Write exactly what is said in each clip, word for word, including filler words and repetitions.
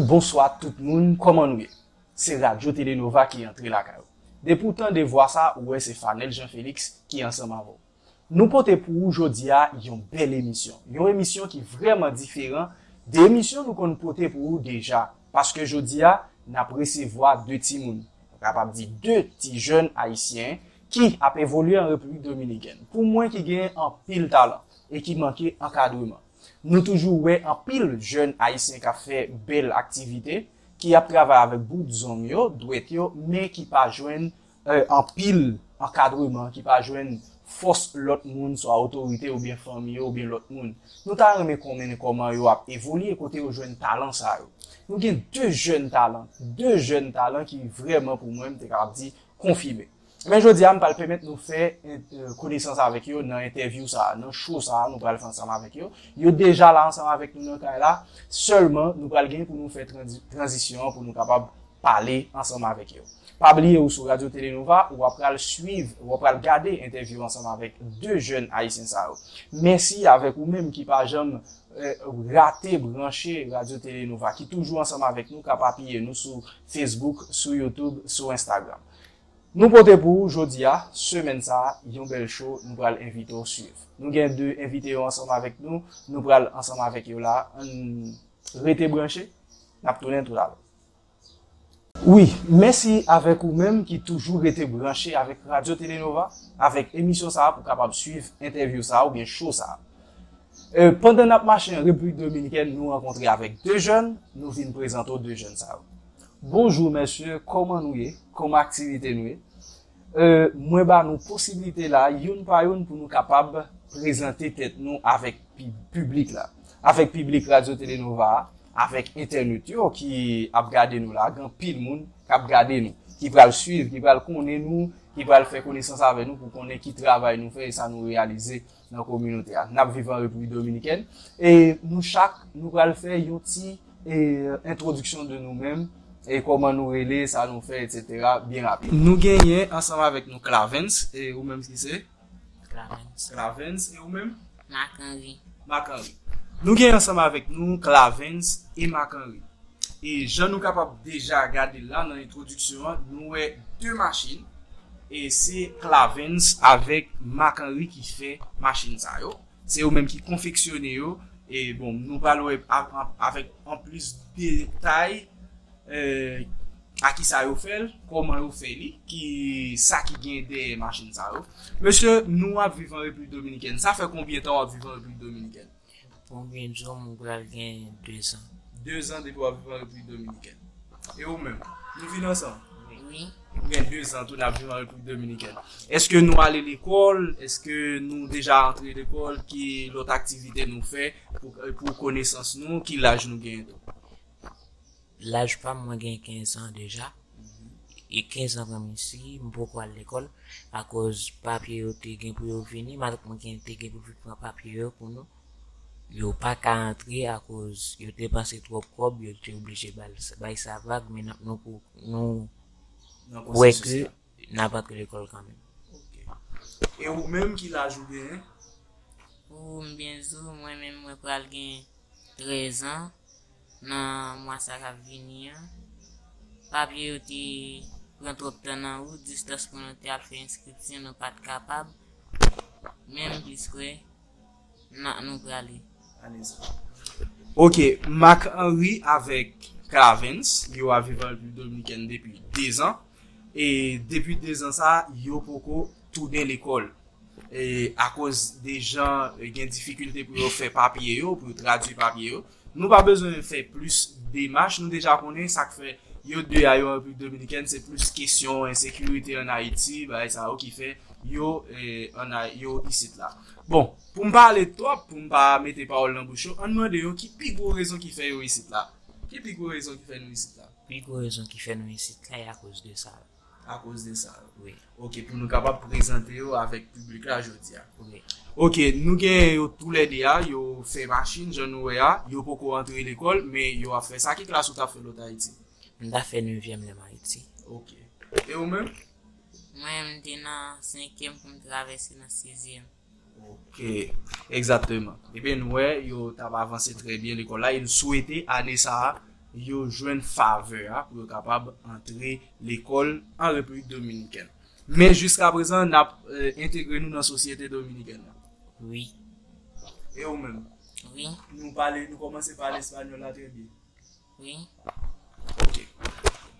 Bonswa tout moun, kòman nou ye? Se Radyo Tele Nova ki antre lakay ou. Depi w tande vwa sa, ou wè se Fanel Jean Félix ki ansanm avè w. Nou pote pou ou jodi a yon bèl emisyon. Yon emisyon ki vrèman diferan de emisyon nou konn pote pou ou deja. Paske jodi a, n ap resevwa de timoun. Nou kapab di de ti jèn ayisyen ki ap evolye an Repiblik Dominikèn. Pou mwen ki gen anpil talan e ki manke ankadreman. Nou toujou wè anpil jèn ayisyen k ap fè bèl aktivite, ki ap travay avèk bout zong yo, dwèt yo, men ki pa jwenn, eh, anpil ankadreman, ki pa jwenn fòs lòt moun, swa otorite oubyen fanmi yo oubyen lòt moun. Nou ta renmen konnen kòman yo ap evolye, kote yo jwenn talan sa yo. Nou gen de jèn talan, de jèn talan ki vrèman pou mwen, m te kapab di, konfime. Men jodi a, m pral pèmèt nou fè, eh, konesans avèk yo nan entèvyou sa a, nan show sa a, nou pral fè ansanm avèk yo. Yo deja la ansanm avèk nou nan kay la, sèlman nou pral gen pou nou fè tranzi-, tranzisyon an pou nou kapab pale ansanm avèk yo. Pa bliye ou sou Radyo Tele Nova, ou ap pral swiv, ou ap pral gade entèvyou ansanm avèk de jèn ayisyen sa yo. Mèsi avèk ou menm ki pa janm, eh, rate branche Radyo Tele Nova, ki toujou ansanm avèk nou, k ap apiye nou sou Facebook, sou YouTube, sou Instagram. Nou pote pou ou jodi a, semèn sa a, yon bèl show nou pral envite w swiv. Nou gen de envite yo ansanm avèk nou, nou pral ansanm avèk yo la. Ann rete branche, n ap tounen toutalè. Wi, mèsi avèk ou menm ki toujou rete branche avèk Radyo Tele Nova, avèk emisyon sa a pou kapab swiv entèvyou sa a oubyen show sa a. E, pandan n ap mache an Repiblik Dominikèn, nou rankontre avèk de jèn, nou vin prezante w de jèn sa yo. Bonjou, mesye, kòman nou ye? Kòman aktivite nou ye? E, mwen ba nou posiblite la, youn pa youn, pou nou kapab prezante tèt nou avèk pi-, piblik la, avèk piblik Radyo Tele Nova a, avèk entènot yo ki ap gade nou la, gen anpil moun k ap gade nou, ki pral swiv, ki pral konnen nou, ki pral fè konesans avè nou pou konnen ki travay nou fè e sa nou reyalize nan kominote a. N ap viv an Repiblik Dominikèn. E nou chak, nou pral fè yon ti, e, entwodiksyon de nou menm, e kòman nou rele, sa nou fè, etsetera, byen rapid. Nou genyen ansanm avèk nou Clavens, e ou menm ki se? Clavens. Clavens, e ou menm? Marc Henry. Marc Henry. Nou genyen ansanm avèk nou Clavens e Marc Henry. E jan nou kapab deja gade la nan entwodiksyon an, nou wè de machin. E se Clavens avèk Marc Henry ki fè machin sa yo. Se yo menm ki konfeksyone yo. E bon, nou pral wè a-, a-, avèk anplis detay, eh, a ki sa yo fè l, kòman yo fè li, ki sa ki gen dèyè machin sa yo. Mesye, nou ap viv an Repiblik Dominikèn. Sa fè konbyen tan w ap viv an Repiblik Dominikèn? Pou m byen di w, mwen pral gen de zan. De zan depi w ap viv an Repiblik Dominikèn. E ou menm? Nou vin ansanm? Wi. Ou gen de zan tou n ap viv an Repiblik Dominikèn. Èske nou ale lekòl? Èske nou deja antre lekòl? Ki lòt aktivite nou fè pou, pou konesans nou? Ki laj nou genyen tou? Laj pa m, mwen gen kenz an deja. E kenz an pran m isi, m poko al lekòl, akoz papye yo te gen pou yo vini, madanm mwen gen, te gen pou vin pran papye yo pou nou. Yo pa ka antre akoz yo depanse twòp kòb, yo te oblije ba l, bay sa vag, men n ap, nou pou, nou kwè ke n ap antre lekòl kanmenm. Ok. E ou menm, ki laj ou genyen? Pou m byen di w, mwen menm, mwen pral gen trèz an nan mwa sa k ap vini an. Papye yo te pran twòp tan nan wout, distans pou nou te al fè enskripsyon, nou pa t kapab. Men m plis kwè nan nou prale. Ok, Marc Henry avèk Clavens, yo ap viv an Repiblik Dominikèn depi de zan. E depi de zan sa, yo poko tounen lekòl. E akoz de jan, e, gen difikilte pou yo fè papye yo, pou yo tradui papye yo. Nou pa bezwen fè plis demach, nou deja konnen sa k fè yo de a yo an Repiblik Dominikèn, se plis kesyon ensekirite ann Ayiti, bagay sa yo ki fè yo, e, ann Ay-, yo isit la. Bon, pou m pa ale twòp, pou m pa mete pawòl nan bouch yo, ann mande yo ki pi gwo rezon ki fè yo isit la. Ki pi gwo rezon ki fè nou isit la? Pi gwo rezon ki fè nou isit la, e akoz de sa. Akoz de sa. Wi. Ok, pou nou kapab prezante yo avèk piblik la jodi a. Wi. Ok, nou gen yo toulède a, yo fè machin, jan nou wè a, yo poko antre lekòl, men yo ap fè sa. Ki klas ou t ap fè lè w t Ayiti? M t ap fè nevyèm lè m Ayiti. Ok. E ou menm? Mwen, m te nan senkyèm pou m travèse nan sizyèm. Ok, egzakteman. Ebyen, nou wè, yo t ap avanse trè byen lekòl la, e n swete ane sa a, yo jwenn favè a pou yo kapab antre lekòl an Repiblik Dominikèn. Men jiska prezan, n ap, eh, entegre nou nan sosyete dominikèn nan. Wi. E ou menm? Wi. Nou pale, nou kòmanse pale espanyòl la trè byen. Wi. Ok.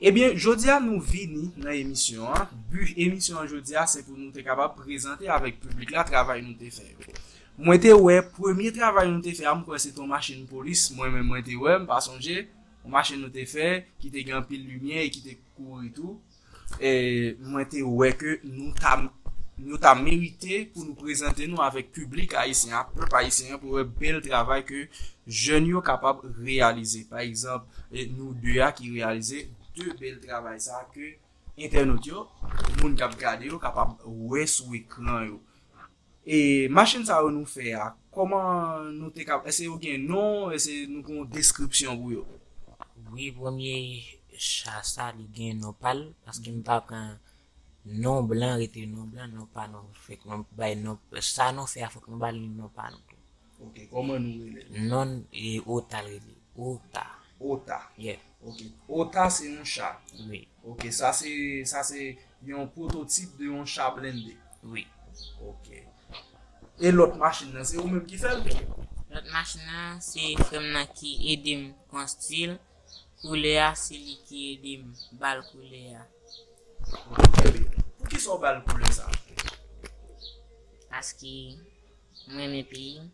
Ebyen, jodi a nou vini nan emisyon an. Bi emisyon an jodi a, se pou nou te kapab prezante avèk piblik la travay nou te fè yo. Mwen te wè, premye travay nou te fè a, m kwè se te yon machin polis. Mwen menm, mwen te wè, m pa sonje, yon machin nou te fè, ki te gen anpil limyè e ki te kouri tou. E mwen te wè ke nou ta, nou ta merite pou nou prezante nou avèk piblik ayisyen an, pèp ayisyen an, pou wè bèl travay ke jèn yo kapab reyalize. Pa egzanp, e nou de a ki reyalize de bèl travay sa ke entènot yo, moun k ap gade yo, kapab wè sou ekran yo. E machin sa yo nou fè a, kòman nou te kab, èske yo gen non, èske nou gen yon deskripsyon pou yo? Wi, premye cha sa, li gen non pa l, paske m pa pran non blan, rete non blan, non pa nou, fèk nou bay non, sa nou fè a, fòk nou ba li non pa nou tou. Ok, kòman nou rele l? Non, e Ota l rele. Ota. Ota. Yeah. Ok, Ota se yon cha. Wi. Ok, sa se, sa se yon pwototip de yon cha blende. Wi. Ok. E lòt machin nan, se ou menm ki fè l? Lòt machin nan, se frè m nan ki ede m konstwi l. Koulè a, se li ki ede m ba l koulè a. Ok, trè byen. Poukisa w ba l koulè sa? Paske mwen renmen peyi m.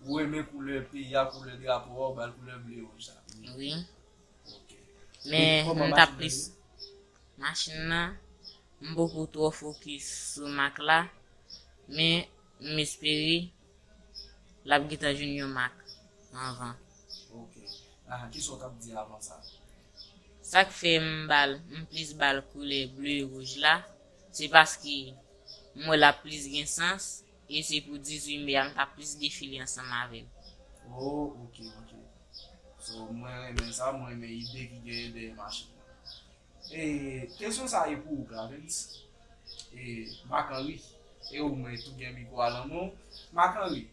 Ou renmen koulè peyi a, koulè drapo a, ou ba l koulè ble wouj sa. Wi. Ok. Men E kòman m t ap machin plis nan ye? Machin nan, m poko twò fokis sou mak la, men m espere l ap gentan jwenn yon mak anvan. Ok. Aha, kisa w t ap di avan sa? Sa k fè m ba l, m plis ba l koulè ble wouj la, se paske m wè l ap plis gen sans, e se pou dizuit me a m t ap plis defile ansanm avè l. Oh, ok, ok. So, mwen renmen sa, mwen renmen ide ki genyen dèyè machin nan. E kesyon sa e pou ou, Clavens. E Marc Henry, e ou mwen tou gen mikwo a nan men w. Marc Henry,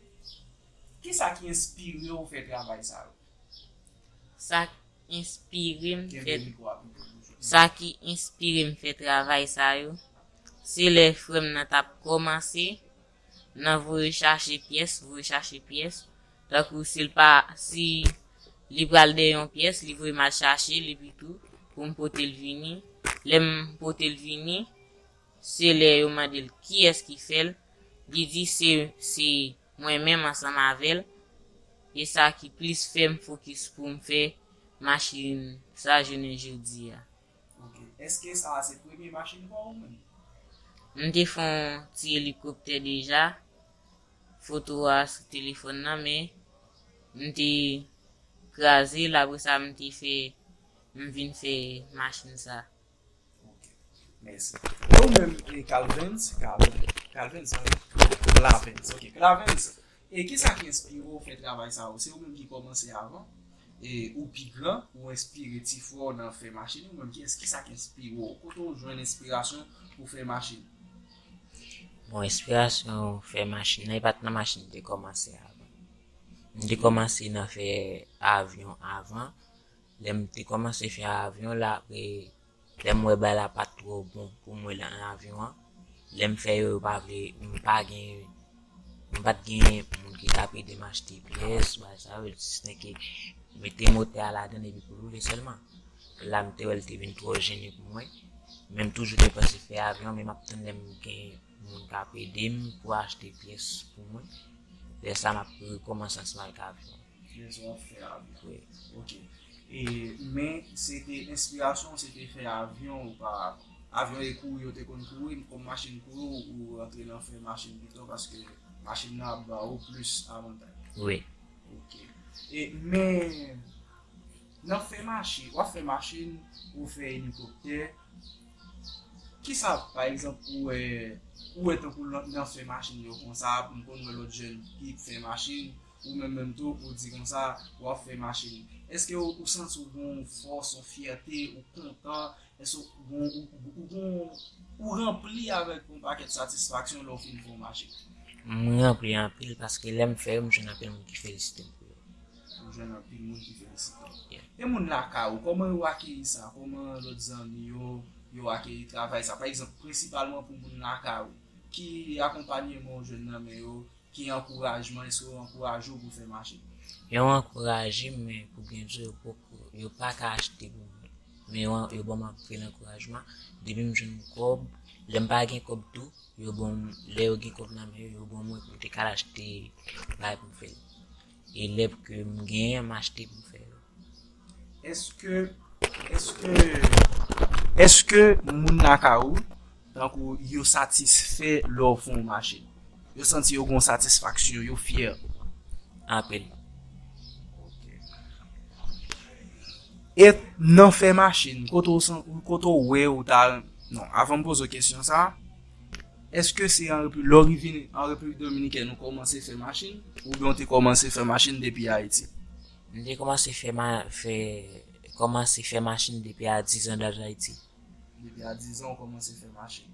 kisa ki enspire w fè travay sa yo? Sa k enspire m Kenbe fè mikwo a pito pou jwenn. Sa ki enspire m fè travay sa yo, se lè frè m nan t ap kòmanse nan voye chache pyès, voye chache pyès. Tankou si l pa, si li pral dèyè yon pyès, li voye m al chache l epi tou pou m pote l vini. Lè m pote l vini, se lè yo mande l kiyès ki fè l, li di se, se mwen menm ansanm avè l. E sa ki plis fè m fokis pou m fè machin sa jounen jodi a. Ok. Èske sa a se premye machin pa w ou menm? M te fè yon ti elikoptè deja, foto a sou telefòn nan, men m te kraze l, apre sa m te fè, m vin fè machin sa. Ok. Mèsi. E ou menm, e Calvens, Calvens, Calvens, an wi? Clavens, ok. Clavens, e kisa ki enspire w fè travay sa yo? Se ou menm ki kòmanse avan? E ou pi gran, ou enspire ti frè w nan fè machin, ou menm kiyès, kisa ki enspire w? Kote w jwenn enspirasyon pou fè machin? Bon, enspirasyon fè machin nan, e pa t nan machin m te kòmanse avan. M te kòmanse nan fè avyon avan. Lè m te kòmanse fè avyon la, apre, lè m wè bagay la pa t twò bon pou mwen nan avyon an, lè m fè yo, yo pa vle, m pa gen, m pa t gen moun ki t ap ede m achte pyès, bagay sa yo, si se ke mete motè a ladan l epi pou l woule sèlman. La, m te wè l te vin twò jennen pou mwen. Men m toujou te panse fè avyon, men m ap tann lè m gen moun k ap ede m pou achte pyès pou mwen. Lè sa, m ap rekòmanse ansanm avèk avyon. Pyès w ap fè avyon. Wi. Ok. E, men se te enspirasyon, se te fè avyon ou pa avyon e kouri yo te konn kouri, kòm machin kouri ou, ou rantre nan fè machin pito paske machin nan ap ba ou plis avantaj. Wi. Ok. E, men nan fè machin, w ap fè machin, ou fè elikoptè, kisa, pa egzanp, ou wè, ou wè tankou nan, nan fè machin yo konsa, m konn wè lòt jèn ki fè machin, ou menm menm tou, ou di konsa, w ap fè machin. Èske ou, ou santi w gen yon fòs, yon fyète, ou kontan, èske ou, ou, ou, ou, ou ranpli avèk yon pakèt satisfaksyon lè w fin fè yon machin? M ranpli anpil paske lè m fè yo, m jwenn anpil moun ki felisite m pou yo. Ou jwenn anpil moun ki felisite w. Yeah. E moun lakay ou, kòman yo akeyi sa? Kòman lòt zanmi yo, yo akeyi travay sa? Pa egzanp, prensipalman pou moun lakay ou, ki akonpanyeman ou jwenn nan men yo, ki ankourajman, èske yo ankouraje w pou fè machin? Yo ankouraje m, men pou byen di, yo poko, yo pa ka achte pou mwen. Men yo, yo ban m anpil ankourajman. Depi m jwenn kòb, lè m pa gen kòb tou, yo ban m, lè yo gen kòb nan men yo, yo ban mwen pou m te ka al achte bagay pou m fè l. E lè ke m genyen, m achte pou m fè yo. Èske, èske, èske moun lakay ou, tankou yo satisfè lè w fè yon machin? Yo santi yo gen yon satisfaksyon, yo fyè? Anpil. E nan fè machin, kote w san-, kote w wè ou ta, non, avan m poze w kesyon sa, èske se an Repi-, lè w rive an Repiblik Dominikèn ou kòmanse fè machin, oubyen w te kòmanse fè machin depi Ayiti? M te kòmanse fè ma-, fè, kòmanse fè machin depi a diz an daj Ayiti. Depi a diz an, w kòmanse fè machin.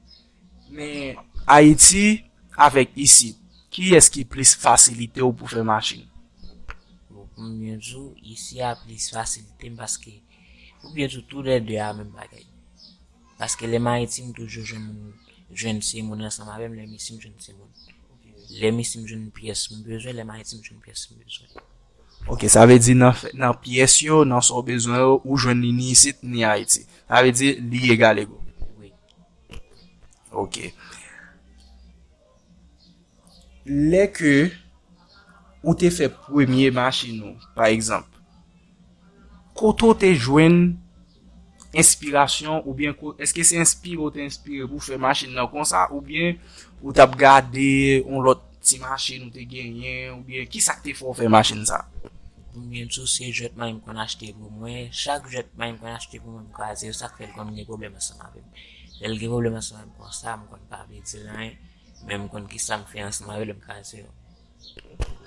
Men Ayiti avèk isit, kiyès ki plis fasilite w pou fè machin? Bon, pou m byen di w, isi a plis fasilite m paske, pou byen di w, toulède a menm bagay. Paske lè m Ayiti, m toujou jwenn moun, jwenn se moun ansanm avè m, lè m isi, m jwenn se moun. Lè m isi, m jwenn pyès m bezwen, lè m Ayiti, m jwenn pyès m bezwen. Ok, sa vle di nan, fè- nan pyès yo, nan sa w bezwen yo, ou jwenn li ni isit, ni Ayiti. Sa vle di li egal ego. Wi. Ok. Lè ke ou te fè premye machin ou, pa egzanp, kote w te jwenn enspirasyon oubyen ko-, èske se enspire w te enspire pou fè machin nan konsa oubyen ou t ap gade yon lòt ti machin ou te genyen oubyen kisa k te fè w fè machin sa? Pou m byen di w, se jwèt mwen menm konn achte pou mwen. Chak jwèt mwen menm konn achte pou mwen, m kraze yo, sa k fè l konn gen pwoblèm ansanm avè m. Lè l gen pwoblèm ansanm avè m konsa, m konn pa vle di l anyen, men m konn kisa m fè ansanm avè l, m kraze yo.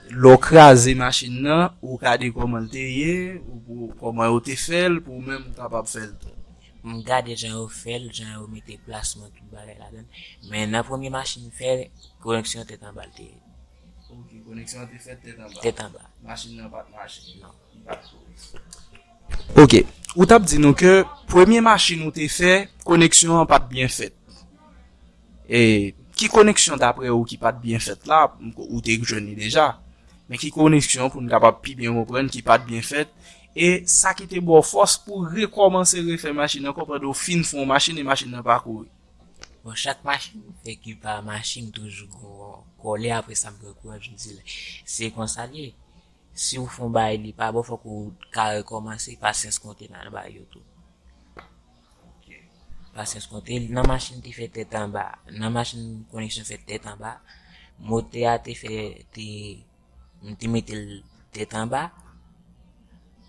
Lè w kraze machin nan, ou gade kòman l te ye, ou pou, kòman yo te fè l, pou ou menm ou kapab fè l tou. M gade jan yo fè l, jan yo mete plasman, tout bagay ladan l. Men nan premye machin m fè, koneksyon tèt anba l te ye. Ok, koneksyon an te fèt tèt anba. Tèt anba. Machin nan pa t mache. Non. Li pa t kouri. Ok, ou t ap di nou ke premye machin ou te fè, koneksyon an pa t byen fèt. E ki koneksyon daprè ou ki pa t byen fèt la, ou te jwenn li deja? Men ki koneksyon pou n kapab pi byen konprann ki pa t byen fèt? E sa ki te ba w fòs pou rekòmanse refè machin nan ankò pandan w fin fè yon machin e machin nan pa kouri? Bon, chak machin m fè ki pa mache, m toujou gon kòlè, apre sa m pran kouraj, m di l, se konsa l ye. Si w fè yon bagay li pa bon, fòk ou ka rekòmanse, pasyans konte nan bagay yo tou. Pasyans konte. Nan machin te fè tèt anba, nan machin koneksyon fè tèt anba, motè a te fè, te, m te mete l tèt anba,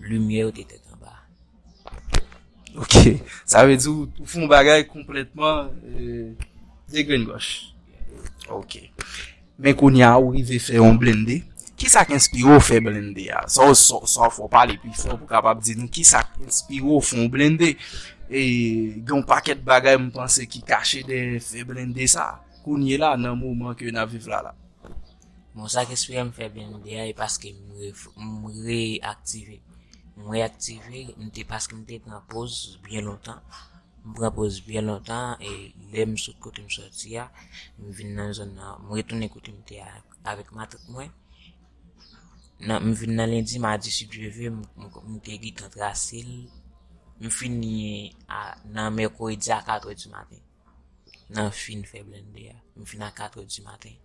limyè yo te tèt anba. Ok, sa vle di ou, ou fè yon bagay konplètman, euh, degrenngòch. Ok. Men kounye a, ou rive fè yon blende. Kisa k enspire w fè blende a? Sa w, sa w, sa w fè w pale pi fò pou kapab di nou kisa k enspire w fè yon blende. E gen yon pakèt bagay m panse ki kache dèyè fè blende sa. Kounye la, nan moman ke n ap viv la la. Bon, sa k enspire m fè blende a, e paske m re-, m reyaktive. M reyaktive, m te, paske m te pran poz byen lontan. M pran poz byen lontan, e lè m sot kote m sòti a, m vin nan zòn nan, m retounen kote m te a avèk matant mwen. Nan, m vin nan lendi, madi, si Dye vle, m, m, m te gentan trase l. M fini a, nan mèkredi a katrè di maten. Nan fin fè blende a, m fin a katrè di maten.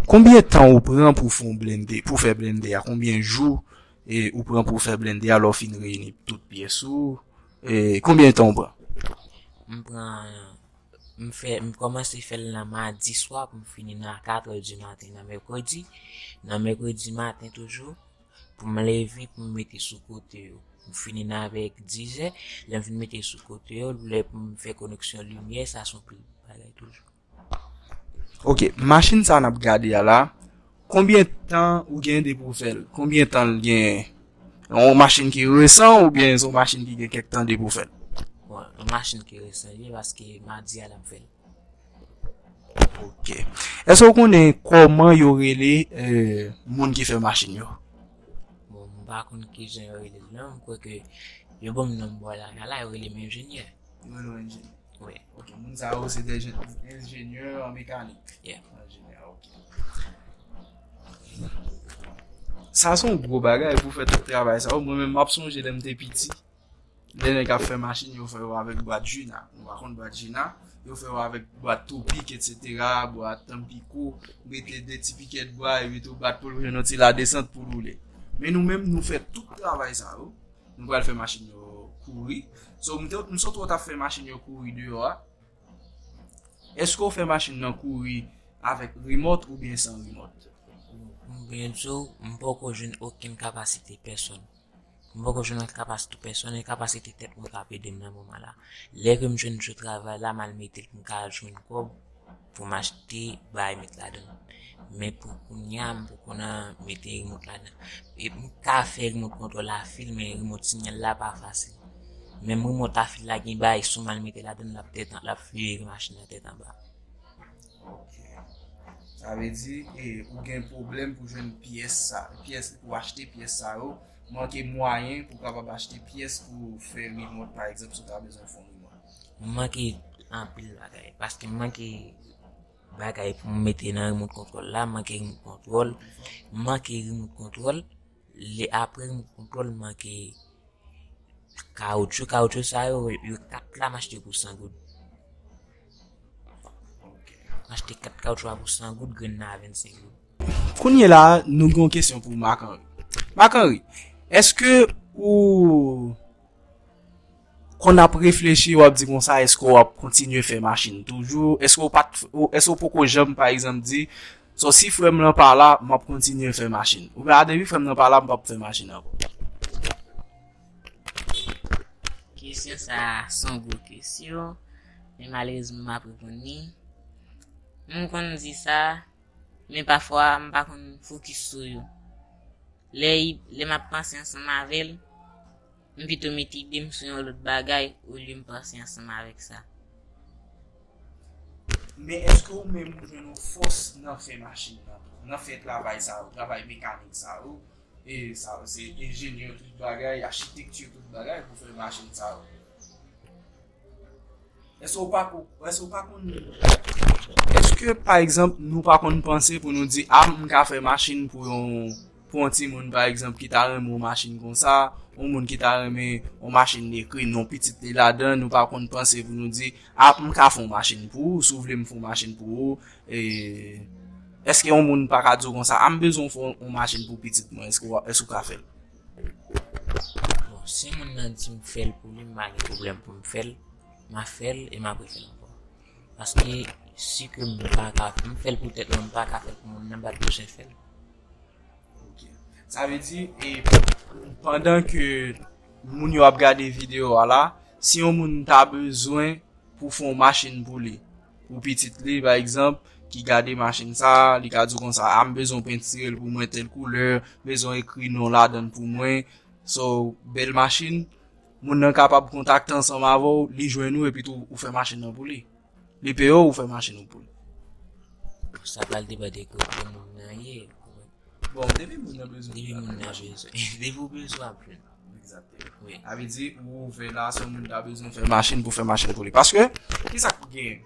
Konbyen tan ou pran pou fè yon blende, pou fè blende a? Konbyen jou, e, ou pran pou fè blende a lè w fin reyini tout pyès ou? E, konbyen tan ou pran? M pran, m fè, m kòmanse fè l nan madi swa pou m fini nan katrè di maten nan mèkredi. Nan mèkredi maten toujou, pou m leve, pou m mete sou kote yo. M fini nan avèk dizè, lè m fin mete sou kote yo, lè pou m fè koneksyon limyè, sa se yon pil bagay toujou. Ok, machin sa n ap gade a la, konbyen tan ou gen depi w fè l? Konbyen tan l gen? Yon machin ki resan oubyen se yon machin ki gen kèk tan depi w fè l? Bon, yon machin ki resan li ye paske madi a la m fè l. Ok. Èske w konnen kòman yo rele, euh, moun ki fè machin yo? Bon, m pa konn kijan yo rele l non, m kwè ke yo ban m non bò lakay la, yo rele m enjenyè. Yo rele w enjenyè. Wi. Ok, moun sa yo se de enjenyè an mekanik. Yeah. Enjenyè, ok. Sa se yon gwo bagay pou fè tout travay sa yo. Mwen menm, m ap sonje lè m te piti. Lè nèg ap fè machin, yo fè yo avèk bwat Jina. Nou pa konn bwat Jina. Yo fè yo avèk bwat Topic, etsetera, bwat Tampico. Mete de ti pikèt bwa, epi tou bat pou l jwenn yon ti ladesant pou l woule. Men nou menm, nou fè tout travay sa yo. Nou pral fè machin yo kouri. So, m te, m sot wè w t ap fè machin yo kouri deyò a. Èske w fè machin nan kouri avèk remòt oubyen san remòt? Pou m byen di w, m poko jwenn okenn kapasite pèsòn. M poko jwenn kapasite pèsòn, e kapasite tèt mwen k ap ede m nan moman la. Lè ke m jwenn sou travay la, m al mete l pou m ka jwenn kòb pou m achte bagay met ladan l. Men pou kounye a, m poko nan mete remòt ladan. E m ka fè remòt kontwòl a fil, men remòt sinyal la pa fasil. Menm remòt a fil la gen bagay, si w mal mete ladan l, l ap tèt an, l ap vire machin nan tèt anba. Ok. Sa vle di, e, ou gen pwoblèm pou jwenn pyès sa, pyès, pou achte pyès sa yo, manke mwayen pou w kapab achte pyès pou fè remòt, pa egzanp, si w ta bezwen fè yon remòt. M manke anpil bagay, paske m manke bagay pou m mete nan remòt kontwòl la, m manke remòt kontwòl, m manke remòt kontwòl, lè apre remòt kontwòl, m manke kawotchou, kawotchou sa yo, yo kat la, m achte pou san goud. M achte kat kawotchou a pou san goud, grenn nan a vennsenk goud. Kounye la, nou gen yon kesyon pou Marc Henry. Marc Henry, èske ou konn ap reflechi, w ap di konsa, èske w ap kontinye fè machin toujou? Èske w pa t, ou, èske w poko janm, pa egzanp, di, so, si frè m lan pa la, m ap kontinye fè machin? Oubyen, a, depi frè m lan pa la, m p ap fè machin ankò? Kesyon sa a se yon gwo kesyon, men malerezman m ap reponn li. M konn di sa, men pafwa m pa konn fokis sou yo. Lè, lè m ap panse ansanm avè l, m pito mete ide m sou yon lòt bagay olye m panse ansanm avèk sa. Men èske ou menm ou jwenn yon fòs nan fè machin nan, nan fè travay sa yo, travay mekanik sa yo? E sa yo se enjenyè tout bagay, achitekti tout bagay pou fè machin sa yo. Èske ou pa ko-, èske ou pa konn, èske, pa egzanp, nou pa konn panse pou nou di, a, m ka fè machin pou yon, pou yon timoun, pa egzanp, ki ta renmen yon machin konsa, yon moun ki ta renmen yon machin li ekri non pitit li ladan, nou pa konn panse pou nou di, a, m ka fè yon machin pou ou, si w vle m fè yon machin pou ou, e, èske yon moun pa ka di w konsa, a, m bezwen fè yon machin pou pitit mwen, èske w, èske w ka fè l? Bon, si moun nan di m fè l pou li, m pa gen pwoblèm pou m fè l, m a fè l e m ap refè l ankò. Paske si ke m pa ka, m fè l pou tèt mwen, m pa ka fè l pou moun nan, m pa t bezwen fè l. Ok. Sa vle di, e, pandan ke moun yo ap gade videyo a la, si yon moun ta bezwen pou fè yon machin pou li, pou pitit li, pa egzanp, ki gade machin sa, li ka di w konsa, a, m bezwen pentire l pou mwen tèl koulè, bezwen ekri non ladan l pou mwen. So, bèl machin, moun nan kapab kontakte ansanm avè w, li jwenn ou, epi tou, ou fè machin nan pou li. Li peye w, ou fè machin ou pou li. Sa pral depann de kote moun nan ye. Bon, depi moun nan bezwen, depi moun nan bezwen. Depi w bezwen, w ap jwenn. Egzakteman. Wi. Sa vle di, ou ouvè la, si yon moun ta bezwen fè machin pou fè machin pou li. Paske, ki sa k genyen?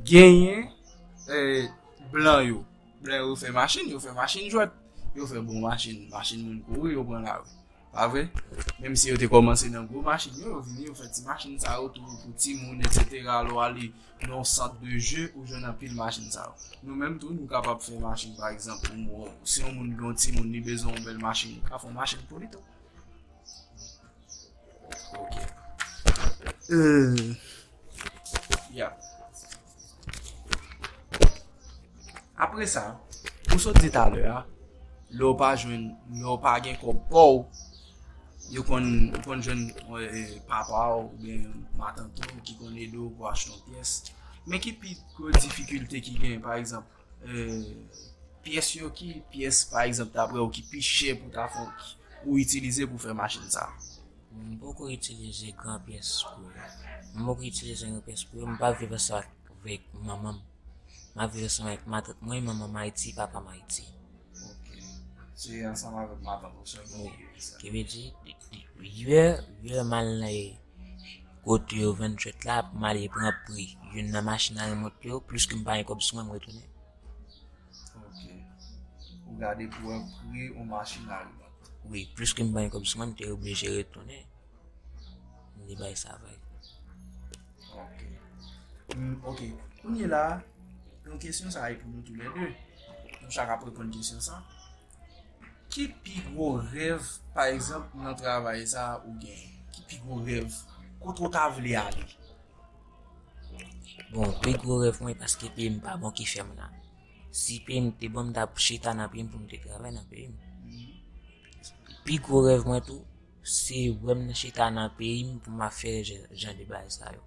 Genyen, eh, blan yo. Blan yo fè machin, yo fè machin jwèt. Yo fè bon machin, machin moun kouri, yo pran lari. Pa vre? Menm si yo te kòmanse nan gwo machin yo, yo vini, yo fè ti machin sa yo tou pou timoun, etsetera. Lè w ale nan yon sant de je, ou jwenn anpil machin sa yo. Nou menm tou, nou kapab fè machin, pa egzanp, pou moun, si yon moun gen yon timoun, li bezwen yon bèl machin, nou ka fè yon machin pou li tou. Ok. Euh, yeah. Apre sa, ou sot di talè a, lè w pa jwenn, lè w pa gen kòb pa w, yo konn, ou konn jwenn, eh, papa w oubyen matant ou ki konn ede w pou achte yon pyès. Men ki pi gwo difikilte ki gen, pa egzanp, eh, pyès yo, ki pyès, pa egzanp, daprè w ki pi chè pou ta fè, ou itilize pou fè machin sa? M poko itilize gran pyès pou yo. M poko itilize gran pyès pou yo. M pa viv ansanm avèk manman m. M ap viv ansanm avèk matant mwen, manman m Ayiti, papa m Ayiti. Ok. Se ansanm avèk matant ou sèlman ou rive sa. Ki vle di, yè, yè m al nan kote yo vann chèt la, m ale pran pri youn nan machin a remont yo, plis ke m pa gen kòb sou mwen, m retounen. Ok. Ou gade pou wè pri yon machin a remont. Wi, plis ke m pa gen kòb sou mwen, m te oblije retounen. M di bay sa vre. Ok. Mm, ok. Kounye la, yon kesyon sa e pou nou toulède. Nou chak ap reponn kesyon sa. Ki pi gwo rèv, pa egzanp, nan travay sa ou gen? Ki pi gwo rèv? Kote w ta vle ale? Bon, pi gwo rèv mwen, paske peyi m pa bon ki fè m la. Si peyi m te bon, m t ap chita nan peyi m pou m te travay nan peyi m. Pi gwo rèv mwen tou, se wè m nan chita nan peyi m pou m ap fè jan, jan de bagay sa yo.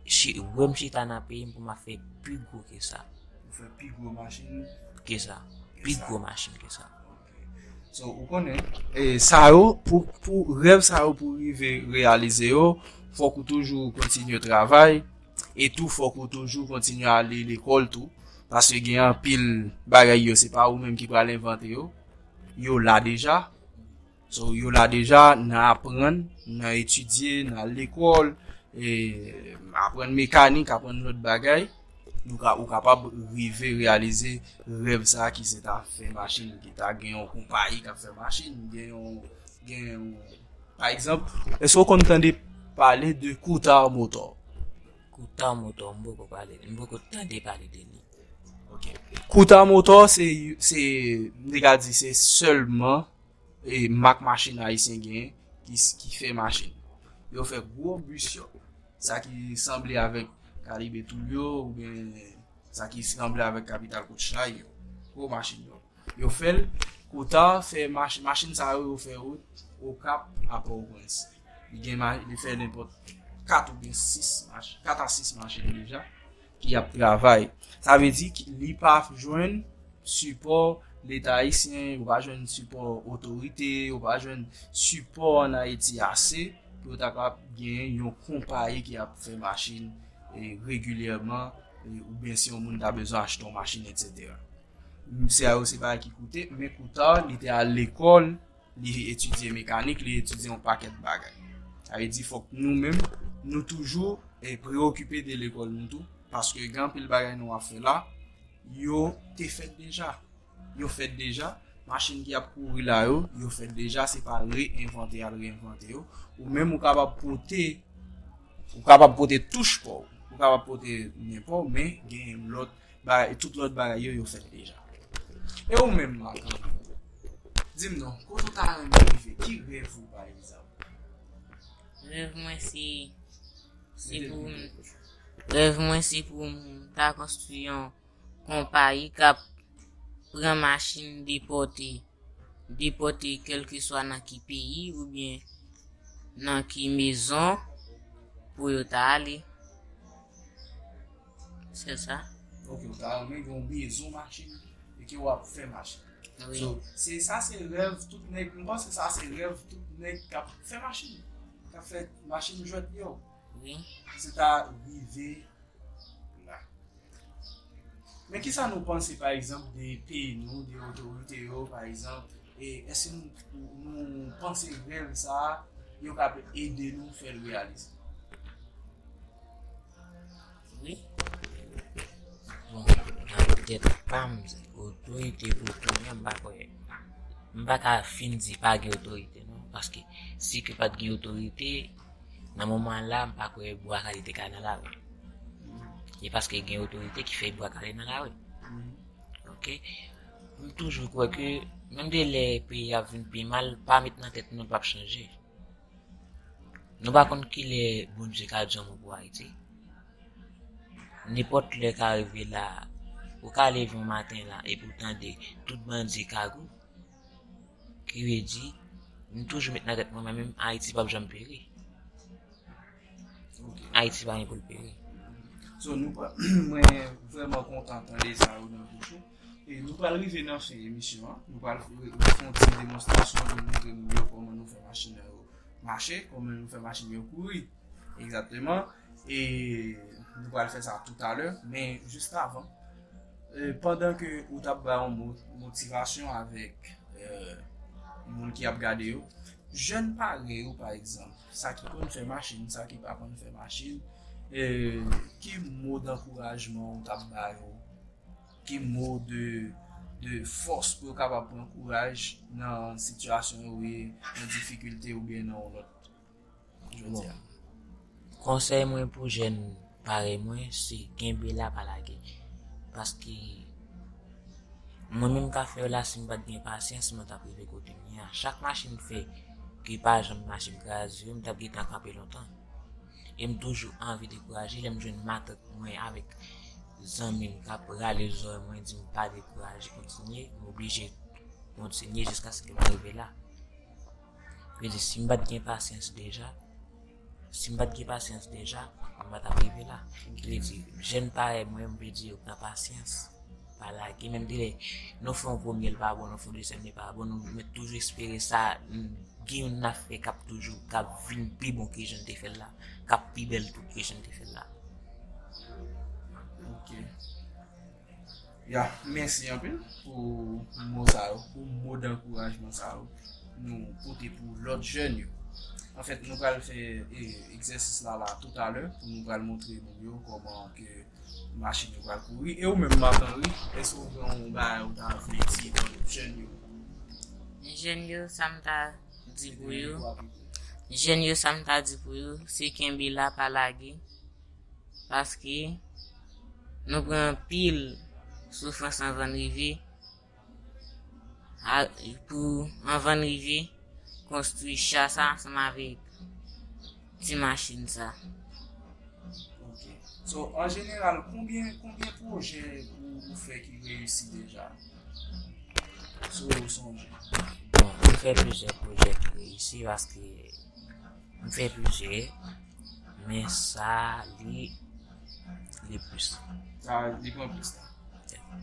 Chi, wè m chita nan peyi m pou m ap fè pi gwo ke sa. Ou fè pi gwo machin ke sa. Pi gwo machin ke sa. Ok. So, ou konnen, e sa yo, pou, pou rèv sa yo pou rive reyalize yo, fòk ou toujou kontinye travay, e tou fòk ou toujou kontinye ale lekòl tou, paske gen anpil bagay yo, se pa ou menm ki pral envante yo, yo la deja. So, yo la deja nan aprann, nan etidye, nan lekòl, e aprann mekanik, aprann lòt bagay. Ou ka, ou kapab rive reyalize rèv sa ki se ta fè machin, ki ta gen yon konpayi k ap fè machin, gen yon, gen yon, pa egzanp, èske w konn tande pale de Kouta Motò? Kouta Motò, m poko pale, m poko tande pale de li. Ok. Kouta Motò, se, se, m te ka di, se sèlman e mak machin ayisyen genyen ki, ki fè machin. Yo fè gwo bis yo, sa ki sanble avèk Kalibe Toul yo, oubyen sa ki sanble avèk Kapital Koutchay yo. Gwo machin yo. Yo fè l, Kouta fè mach-, machin sa yo, yo fè wout Okap a Pòtoprens. Li gen ma-, li fè nenpòt kat oubyen sis mach-, kat a sis machin deja ki ap travay. Sa vle di ki li pa jwenn sipò Leta ayisyen, yo pa jwenn sipò otorite, yo pa jwenn sipò ann Ayiti ase pou yo ta kapab gen yon konpayi ki ap fè machin, e, regilyèman, e, oubyen si yon moun ta bezwen achte yon machin, etsetera. Se a yo se bagay ki koute, men Kouta, li te al lekòl, li etidye mekanik, li etidye yon pakèt bagay. Sa vle di fòk nou menm, nou toujou, e, preokipe de lekòl nou tou, paske gen anpil bagay nou ap fè la, yo te fèt deja. Yo fèt deja. Machin ki ap kouri la yo, yo fèt deja, se pa reenvante y al reenvante yo. Ou menm ou kapab pote, ou kapab pote touch pa w, ou kapab pote nen pa w, men gen lòt bagay, tout lòt bagay yo, yo fèt deja. E ou menm, Marc, di m non, kote w ta renmen rive? Ki rèv ou, pa egzanp? Rèv mwen se, se pou m, rèv mwen se pou m ta konstwi yon konpayi k ap pran machin depòte, depòte kèlkeswa nan ki peyi oubyen nan ki mezon pou yo ta ale. Se sa. Ok, ou ta renmen gen yon mezon machin e ke w ap fè machin. Wi. So, se sa se rèv tout nèg, m panse sa se rèv tout nèg k ap fè machin, k ap fè machin jwèt yo. Wi. Se ta rive la. Men kisa nou panse, pa egzanp, de peyi nou, de otorite yo, pa egzanp, e èske nou, nou panse rèv sa a, yo ka ede nou fè l reyalize? Wi. Bon, nan tèt pa m, otorite pou kounye a, m pa kwè, m pa ka fin di pa gen otorite, non. Paske si ke pa t gen otorite, nan moman la, m pa kwè Bwa Kale te ka nan lari. E paske gen otorite ki fè Bwa Kale nan lari. Ok? M toujou kwè ke, menm de lè peyi a ap vin pi mal, pa met nan tèt nou l p ap chanje. Nou pa konn kilè Bondye ka di yon mo pou Ayiti. Nenpòt lè ka rive la, ou ka leve yon maten la, epi ou tande tout bandi kagou, ki vle di, m toujou met nan tèt mwen, mwen menm, Ayiti p ap janm peri. Ok. Ayiti pa gen pou l peri. So, nou pa, mwen vrèman kontan tande sa yo nan bouch ou. E nou pral rive nan fen emisyon an. Nou pral fè, fè yon ti demonstrasyon pou montre moun yo kòman nou fè machin nan yo mache, kòman nou fè machin yo kouri. Egzakteman. E nou pral fè sa toutalè. Men jis avan, e, pandan ke ou t ap bay yon mo-, motivasyon avèk, euh, moun ki ap gade yo. Jèn parèy ou, pa egzanp, sa ki konn fè machin, sa ki pa konn fè machin, e, ki mo dankourajman ou t ap ba yo? Ki mo de, de fòs pou yo kapab pran kouraj nan sitiyasyon yo ye, nan difikilte oubyen nan yon lòt jodi a? Konsèy mwen pou jèn parèy mwen, se kenbe la, pa lage. Paske mwen menm k ap fè yo la, si m pa t gen pasyans, mwen t ap rive kote m ye a. Chak machin m fè ki pa janm mache, m kraze yo, m t ap gentan kanpe lontan. E m toujou anvi dekouraje. Lè m jwenn matant mwen avèk zanmi m k ap rale zòrèy mwen, di m pa dekouraje, kontinye, m oblije kontinye jiskaske m rive la. Vle di, si m pa t gen pasyans deja, si m pa t gen pasyans deja, m pa t ap rive la. Ki vle di, jèn parèy mwen, m vle di yo pran pasyans. Pa lage, menm de lè nou fè yon premye, l pa bon, nou fè yon dezyèm, li pa bon, nou mèt toujou espere sa, gen youn n ap fè k ap toujou, k ap vin pi bon ke jan n te fè l la, k ap pi bèl tou ke jan n te fè l la. Ok. Ya, mèsi anpil pou mo sa yo, pou mo dankourajman sa yo nou pote pou lòt jèn yo. Anfèt, nou pral fè, e, egzèsis la, la toutalè, pou nou pral montre moun yo kòman ke machin yo pral kouri. E ou menm, Marc Henry, èske ou gen yon bagay ou ta vle di pou lòt jèn yo? Jèn yo, sa m ta di pou yo, jèn yo, sa m ta di pou yo, se kenbe la, pa lage. Paske nou pran anpil soufrans anvan n rive a, pou anvan n rive konstwi cha sa ansanm avèk ti machin sa. Ok. So, an jeneral, konbyen, konbyen pwojè ou, ou fè ki reyisi deja? Si w sonje. Bon, m fè plizyè pwojè ki reyisi paske m fè plizyè, men sa, li, li plis. Sa, li pran plis tan. Yeah.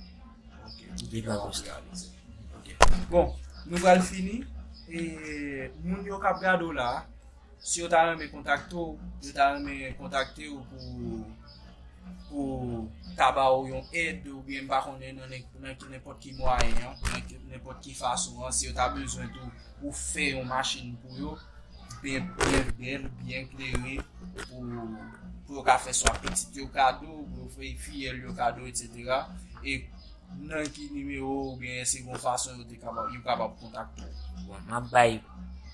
Ok, li pran plis tan. Ok. Bon, nou pral fini. E moun yo k ap gade w la, si yo ta renmen kontakte w, yo ta renmen kontakte w pou, pou ta ba w yon èd, oubyen m pa konnen nan nen-, nan ki, nenpòt ki mwayen an, nan ki, nenpòt ki fason an, si yo ta bezwen tou ou fè yon machin pou yo, byen, byen bèl, byen klere, pou, pou yo ka fè swa pitit yo kado, pou yo fè fiyèl yo kado, etsetera. E nan ki nimewo oubyen èske gon fason yo te kapab, yo kapab kontakte w? Bon, m ap bay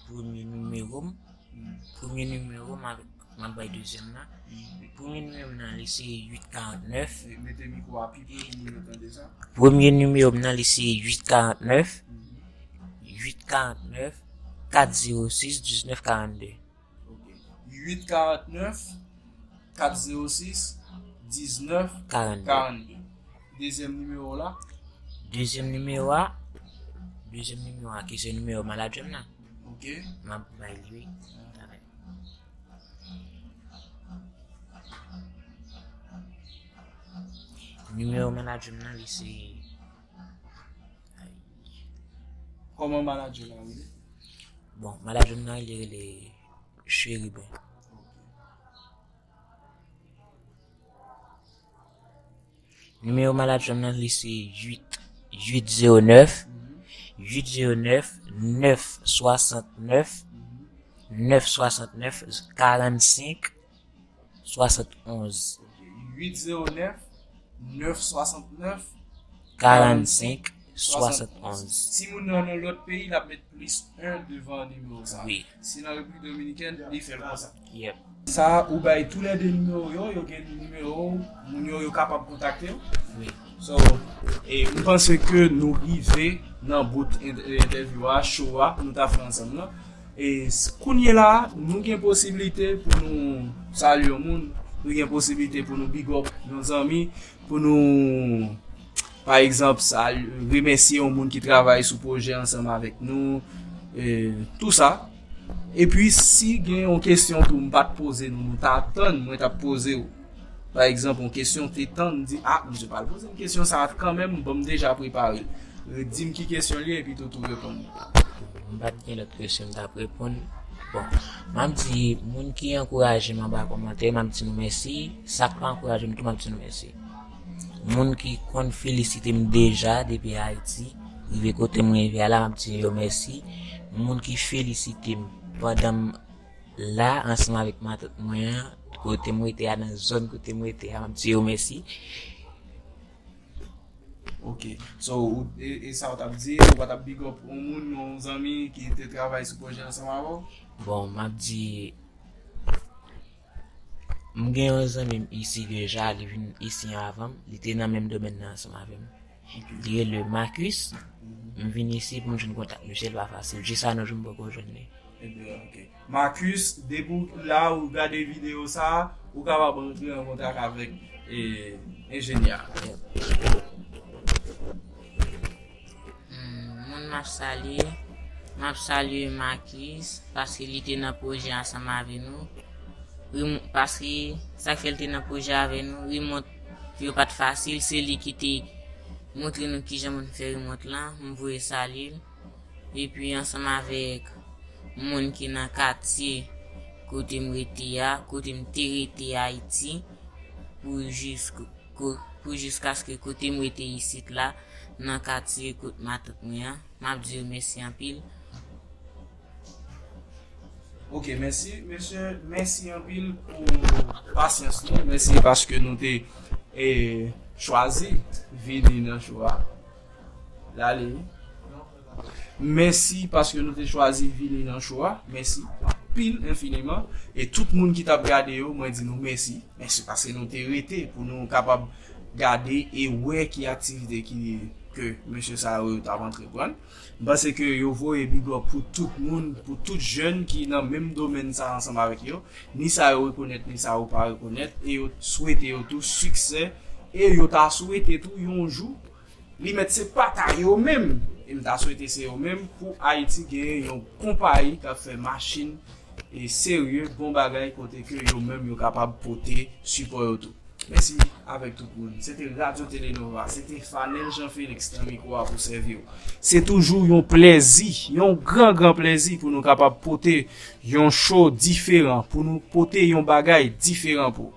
premye nimewo m. Hmm. Premye nimewo m avèk, m ap bay dezyèm nan. Hmm. Premye nimewo m nan, li se uit karant nèf. E mete mikwo a pi pre pou moun yo tande sa. Premye nimewo m nan, li se uit karant nèf. Hmm. Uit karant nèf, kat zewo sis, diznèf karant de. Ok. Uit karant nèf, kat zewo sis, diznèf karant de. Dezyèm nimewo la? Dezyèm nimewo a, dezyèm nimewo a, ki se nimewo manager m nan. Ok. M ap bay li, wi. Nimewo manager m nan, li se, kòman manager la rele? Bon, manager m nan, li rele Chérubin. Nimewo manager m nan, li se uit, uit zewo nèf, uit zewo nèf, nèf swasantnèf, nèf swasantnèf, karannsenk, swasannonz. Uit zewo nèf, nèf swasantnèf, karannsenk, swasannonz. Si moun nan, nan lòt peyi, l ap met plis en devan nimewo sa. Wi. Si nan Repiblik Dominikèn, li fè l konsa. Yep. Sa, ou bay toulède nimewo yo, yo gen nimewo moun yo, yo kapab kontakte w. Wi. So, e, m panse ke nou rive nan bout en-, entèvyou a, show a, nou ta fè ansanm nan. E s-, kounye la, nou gen posiblite pou nou salye yon moun, nou gen posiblite pou nou big up yon zanmi, pou nou, pa egzanp, sa, remèsye yon moun ki travay sou pwojè ansanm avèk nou, e, tou sa. Epi, si gen yon kesyon tou m pa t poze nou, nou ta tann, mwen t ap poze w. Pa egzanp, yon kesyon te tann, di, "Ah, misye pral poze m kesyon sa a kanmenm, bon, m deja prepare l." Di m ki kesyon l ye, epi tou, tou reponn li. M pa t gen lòt kesyon m t ap reponn. Bon, m ap di, moun ki ankouraje m anba kòmantè, m ap di nou mèsi. Sa k pa ankouraje m tou, m ap di nou mèsi. Moun ki konn felisite m deja depi Ayiti, Rive kote m rive a la, m ap di yo mèsi. Moun ki felisite m pandan m la ansanm avèk matant mwen an, kote m rete a, nan zòn kote m rete a, m ap di yo mèsi. Ok. So, ou, e, e sa w t ap di, ou pa t ap big up yon moun, yon zanmi ki te travay sou pwojè ansanm avè w? Bon, m ap di, m gen yon zanmi m isi deja, li vin isi anvan m, li te nan menm domèn nan ansanm avè m. Li rele Marcus. M vin isi pou m jwenn kontak misye, l pa fasil. Jis a nou jou m poko jwenn li. Ebyen, ok. Marcus, depi w la ou gade videyo sa a, ou kapab rantre an kontak avèk e, enjenyè a. Hmm, moun m ap salye, m ap salye Marcus, paske li te nan pwojè ansanm avè nou. Remo- Paske sa k fè l te nan pwojè avè nou, remont yo pa t fasil, se li ki te montre nou kijan pou n fè remont lan, m voye salye l. Epi ansanm avèk moun ki nan katye kote m rete a, kote m te rete Ayiti, pou jis pou jiskaske kote m rete isit la, nan katye kot matant mwen an. M ap di yo mèsi anpil. Ok, mèsi mesye, mèsi anpil pou pasyans nou, mèsi paske nou te e, chwazi vini nan show a. Lale wi. Mèsi paske nou te chwazi vini nan show a. Mèsi anpil enfiniman. E tout moun ki t ap gade yo, mwen di nou mèsi. Mèsi paske nou te rete pou nou kapab gade e wè ki aktivite ki ke mesye sa yo t ap antreprann. M panse ke yo voye big up pou tout moun, pou tout jèn ki nan menm domèn sa ansanm avèk yo, ni sa yo rekonèt, ni sa yo pa rekonèt, e yo swete yo tou siksè, e yo ta swete tou yon jou li mèt se pa ta yo menm, e m ta swete se yo menm pou Ayiti genyen yon konpayi k ap fè machin e serye, bon bagay kote ke yo menm yo kapab pote sipò yo tou. Mèsi avèk tout moun. Se te Radyo Tele Nova, se te Fanel Jean Felix nan mikwo a pou sèvi w. Se toujou yon plèzi, yon gran gran plèzi pou nou kapab pote yon show diferan, pou nou pote yon bagay diferan pou ou.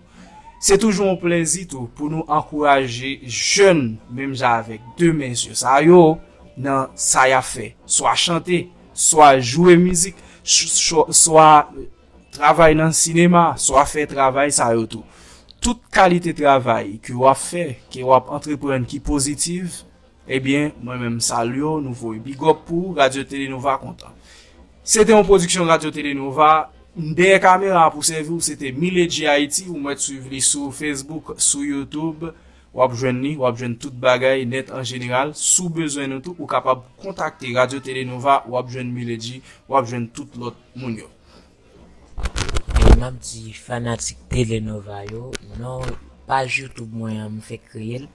Se toujou yon plèzi tou pou nou ankouraje jèn menm jan avèk de mesye sa yo nan sa y ap fè, swa chante, swa jwe mizik, swa travay nan sinema, swa fè travay sa yo tou. Tout kalite travay ke w ap fè, ke w ap antreprann ki pozitif, ebyen, mwen menm m salye w, nou voye big up pou ou, Radyo Tele Nova kontan. Se te yon pwodiksyon Radyo Tele Nova. M dèyè kamera a pou sèvi w, se te Miledji Ayiti, ou mèt swiv li sou Facebook, sou YouTube, w ap jwenn li, w ap jwenn tout bagay nèt an jeneral. Si w bezwen nou tou, ou kapab kontakte Radyo Tele Nova, w ap jwenn Miledji, w ap jwenn tout lòt moun yo. E m ap di fanatik Tele Nova yo, non paj YouTube mwen an, m fèk kreye l.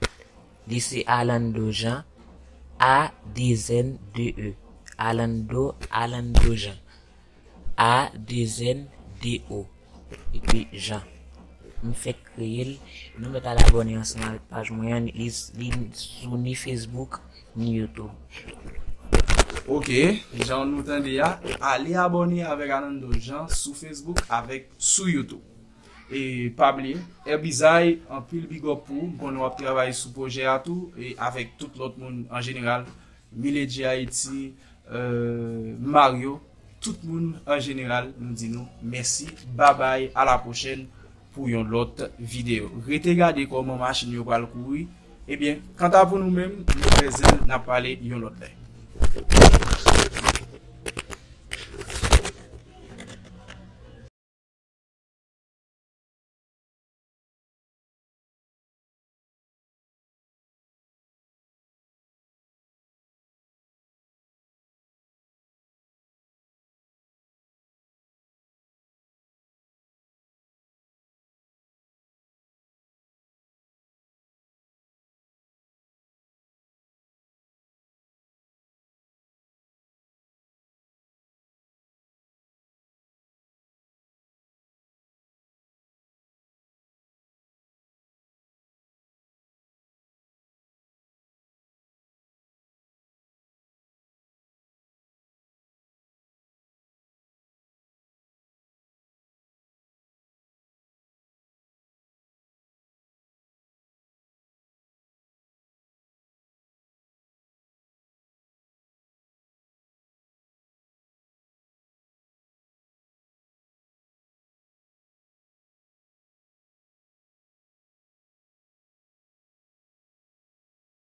Li se Alando Jean, A de zèn de E. Alando, Alando Jean. A de zèn de O. Epi Jean. M fèk kreye l. Nou mèt al abòne ansanm avèk paj mwen an. Li, li sou ni Facebook, ni YouTube. Ok, jan nou tande a, ale abòne avèk Alando Jean sou Facebook avèk sou YouTube. E pa bliye, Èbizay, anpil big up pou ou. M konnen w ap travay sou pwojè a tou, e avèk tout lòt moun an jeneral, Miledji Ayiti, euh, Mario, tout moun an jeneral, nou di nou mèsi, babay, a la pwochèn pou yon lòt videyo. Rete gade kòman machin yo pral kouri. Ebyen, kanta pou nou menm, nou fè zen, n ap pale yon lòt lè.